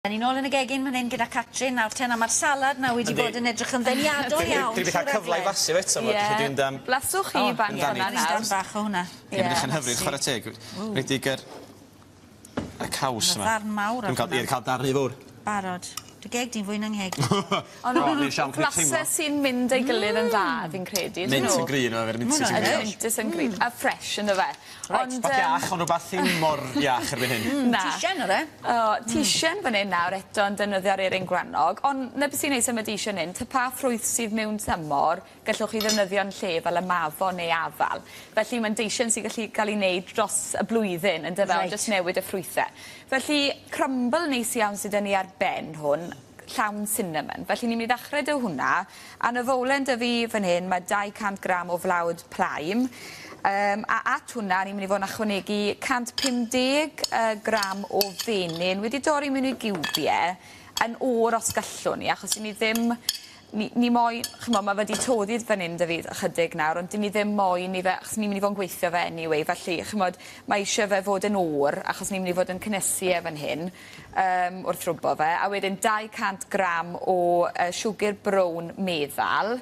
Da ni nôl yn y gegin fan hyn gyda Catrin nawr te, na ma'r salad 'na wedi bod yn edrych yn ddeniadol iawn. Dwi 'di ca'l cyfle i flasu fo eto 'ma felly dwi'n yym... Blaswch chi fan hynna nawr. Darn bach o hwnna. Ie. Mae'n edrych yn hyfryd chware teg. Enwedig yr y caws 'ma. Ma' ddarn mawr ar hwnna. Dwi'n ca'l ie ca'l darn rhy fowr. Barod. Dy geg di'n fwy na 'ngheg i. Ond blase sy'n mynd â'i gilydd yn dda fi'n credu ydyn nhw? Mint yn gry yno efo'r mintys yn gry. Y mintys yn gry. A ffres on'd yfe? Ond yym... Rwbath iach ond rwbath ddim mor iach erbyn hyn. Na. Teisen o'dd e? O teisen fan 'yn nawr eto yn defnyddio'r eirin gwlanog on' 'na be' sy'n neis am y deisen 'yn ta pa ffrwyth sydd mewn tymor gallwch chi ddefnyddio yn lle fel y mafon neu afal. Felly ma'n deisen sy gallu ga'l 'i neud dros y blwyddyn yndyfe? Reit. Ond jyst newid y ffrwythe. Felly crumble neis iawn sy 'da ni ar ben hwn llawn cinnamon. Felly ni'n myn' i ddachre 'da hwnna. A yn y fowlen 'da fi fan hyn ma' 200 gram o flawd plaen. Yym a at hwnna ni'n myn' i fod yn ychwanegu 150 yy gram o fenyn wedi dorri mewn i giwbie yn o'r os gallwn ni achos 'yn ni ddim ni ni moyn ch'mo' ma' fe 'di toddi fan 'yn 'da fi ychydig nawr ond 'dyn ni ddim moyn i fe achos ni myn' i fo' yn gweithio fe anyway felly ch'mod mae isie fe fod yn o'r achos ni myn' i fod yn cynnesu e fan hyn yym wrth rwbo fe a wedyn 200 gram o yy siwgyr brown meddal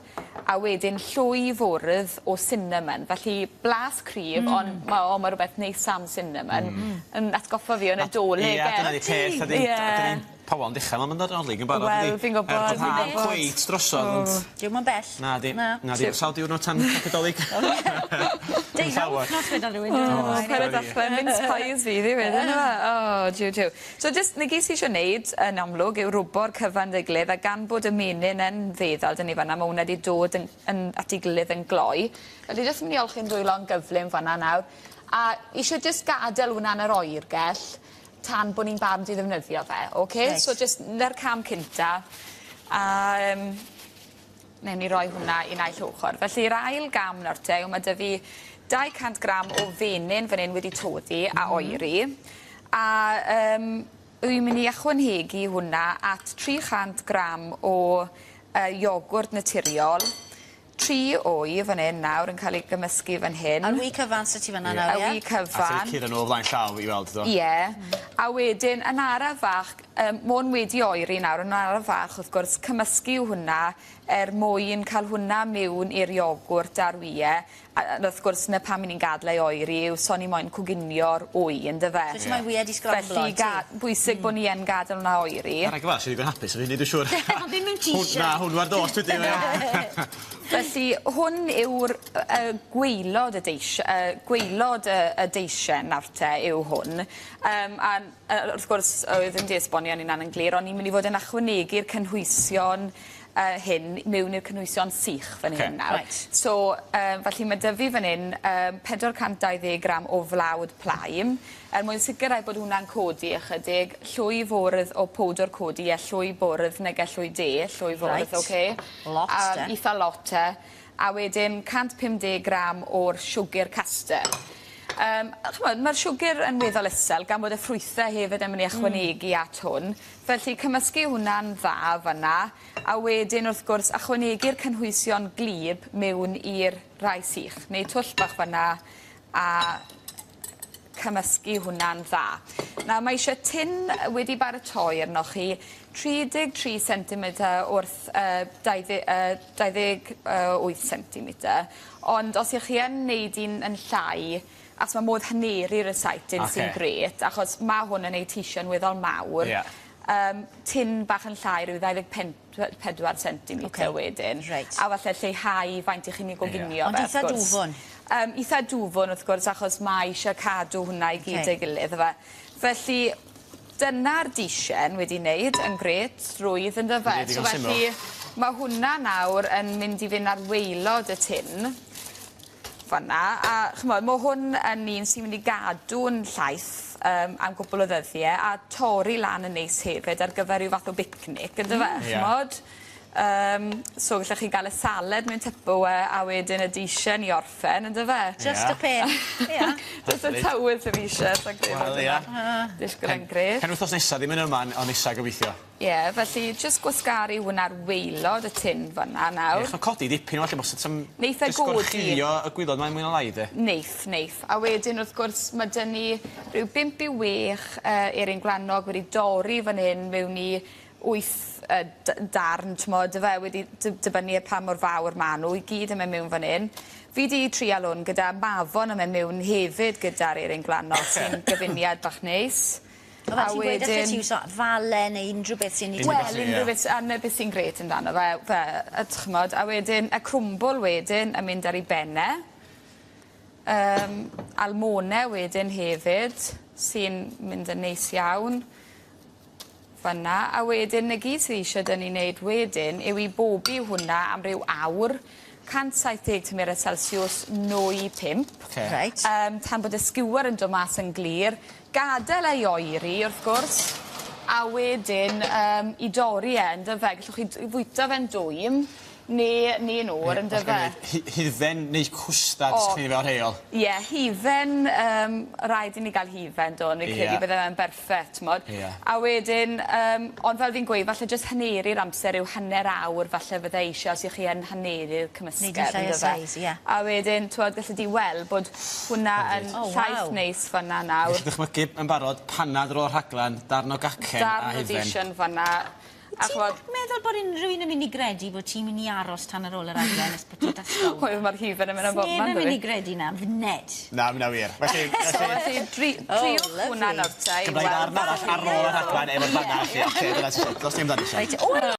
a wedyn llwy fwrdd o cinnamon felly blas cryf mm. on' ma' o ma' rwbeth neis am cinnamon. Mm. Yn atgoffa fi o Nadolig. Ie dyna 'di peth a 'dyn 'dyn ni'n Pobol yn dechra ma' mynd ar Dolig yn barod Wel fi'n gwbod. Er bod haf cweit drosodd ond... Dyw 'im yn bell. Na 'di. Na. Na 'di. Sawl diwrnod tan Nadolig? Deunaw wythnos wedodd rywun do? O paid â dechre mince pies fi fi wedyn on'd yfe? O jiw jiw. So jyst 'na gyd sy isio neud yn amlwg yw rwbo'r cyfan 'da'i gilydd a gan bod y menyn yn feddal 'da ni fan 'na ma' wnna 'di dod yn yn at 'i gilydd yn gloi. Felly jyst myn' i olchi'n dwylo'n gyflym fan 'na nawr a isio jyst gadel wnna yn yr oergell tan bo' ni'n barod i ddefnyddio fe oce? Reit. So jyst 'na'r cam cynta a yym newn ni roi hwnna i naill ochor. Felly'r ail gam nawr te yw ma' 'dy fi 200 gram o fenyn fan 'yn wedi toddi a oeri a yym wy myn' i ychwanegu hwnna at 300 gram o yy iogwrt naturiol Tri wy fan 'yn nawr yn cael eu gymysgu fan hyn. A'r wy cyfan sy ti fan 'na nawr ie? Y wy cyfan. A ti 'di curo nw o flaen llaw i weld do? Ie. A wedyn yn araf fach yym ma' 'wn wedi oeri nawr yn araf fach wrth gwrs cymysgu hwnna er mwyn ca'l hwnna miwn i'r iogwrt a'r wye a a wrth gwrs 'na pam 'yn ni'n gadel e oeri yw so ni moyn coginio'r wy yndyfe? So ti moyn wye 'di sgramblo Felly ga- bwysig bo' ni yn gadel wnna oeri. Ma' rhaid i fi ddigon hapus efo hynny dwi siŵr. Ond ddim mewn t-shirt. Hwn na hwnnw ar dost wedyn ia. Felly hwn yw'r yy gwaelod y deis- yy gwaelod y y deisen nawr te yw hwn. Yym a n- yy wrth gwrs oedd ddim 'di esbonio'n hunan yn glir o'n i'n myn' i fod yn ychwanegu'r cynhwysion yy hyn miwn i'r cynhwysion sych fan hyn nawr. Reit. So yy felly ma' 'dy fi fan 'yn yym 420 gram o flawd plaen er mwyn sicirau bod hwnna'n codi ychydig, llwy fwrdd o powdwr codi a llwy bwrdd nage llwy de, llwy fwrdd. Reit. Oce? Lot de. A itha lot te. A wedyn 150 gram o'r siwgyr caster. Yym a ch'mod ma'r siwgyr yn weddol isel gan bod y ffrwythe hefyd yn myn' i ychwanegu at hwn. Felly cymysgu hwnna'n dda fan 'na a wedyn wrth gwrs ychwanegu'r cynhwysion gwlyb miwn i'r rhai sych. Neu twll bach fan 'na a cymysgu hwnna'n dda. Nawr mae eisiau tin wedi baratoi arnoch chi 33 centimeter wrth yy daudde- yy 28 centimeter ond os 'ych chi yn neud un yn llai as ma' modd haneru'r recipe un sy'n grêt achos ma' hwn yn neud t-shirt weddol mawr. Ie. Yym tin bach yn llai ryw 25 pedwar centimeter wedyn. Reit. A falle lleihau faint 'ych chi'n 'i goginio fe Ond wrth itha gwrs. dwfwn. Yym itha dwfwn wrth gwrs achos mae eisiau cadw hwnna i gyd 'da'i gilydd yfe. Felly dyna'r dishen wedi neud yn grêt, rwydd yndyfe? Ydi, So digon syml. felly ma' hwnna nawr yn mynd i fynd ar waelod y tin fan 'na a ch'mod ma' hwn yn un sy'n mynd i gadw'n llaith yym am gwpwl o ddyddie a torri lan yn neis hefyd ar gyfer ryw fath o bicnic yndyfe? Ie. Ch'mod? So gallech chi ga'l y salad mewn Tupperware a wedyn y dishyn i orffen on'd yfe? Just y peth. Ia. Jyst y tywydd sy fi isie sai'n credu Wel ia. Disgwl yn grêt. Penwythnos nesa ddim yn yma on' nesa gobeithio. Ie felly jyst gwasgaru hwn ar waelod y tin fan 'na nawr. Neith o codi dipyn well bos tam... Neith e jyst godi. Gorchuddio y gwilod mae mwy na lai de? Neith neiff. A wedyn wrth gwrs ma' 'dyn ni rhyw bump i wech eirin gwlanog wedi dorri fan hyn mewn i wyth darn t'mod yfe wedi dibynnu ar pa mor fawr ma' n'w i gyd yn myn' miwn fan 'yn. Fi 'di trial 'wn gyda mafon yn myn' miwn hefyd gyda'r eirin gwlanog sy'n gyfuniad bach neis. A fel ti'n gweud allet ti iwso fale neu unrhyw beth sy'n Wel unrhyw beth a 'na beth sy'n grêt amdano fe fe a t'ch'mod a wedyn y crwmbl wedyn yn mynd ar 'i ben e. Almone wedyn hefyd sy'n mynd yn neis iawn. Fan 'na a wedyn 'na gyd sydd isie 'dyn ni neud wedyn yw i bobi hwnna am ryw awr 170 tymheredd celsiws nwy pump. Oce. Reit. Tan bod y skewer yn do' mas yn glir. Gadel e i oeri wrth gwrs a wedyn 'i dorri e on'd yfe gellwch chi fwyta fe'n dwym ne' ne'n o'r on'd yfe? Hufen neu cwstad O. sgynny fel rheol. Ie hufen raid i ni ga'l hufen do fi'n credu bydde fe'n berffeth t'mod? Ie. A wedyn ond fel fi'n gweud falle jyst haneru'r amser ryw hanner awr falle fydde eisie os 'ych chi yn haneru'r cymysgedd Neud yn llai o seis ie. A wedyn t'mod galle di weld bod hwnna yn O waw. llaith neis fan 'na nawr. Gallu dychmygu yn barod panad ar ôl rhaglan darn o gacen a Darn o hufen. dishyn fan 'na. A ch'mod... Ti'n meddwl bod unrhyw un yn mynd i gredu bod ti'n mynd i aros tan ar ôl yr adlen nes bod ti'n dasgol? Wel ma'r hufen yn mynd am bobman Sneb yn mynd i gredu 'na am funed. Na ma wnna wir. Felly So felly driwch hwnna nawr te i Cymraeg weld. darn arall ar ôl y rhaglan efo'r banna felly. Oce dyna ti isio. Dos di amdani Sian. Reit o!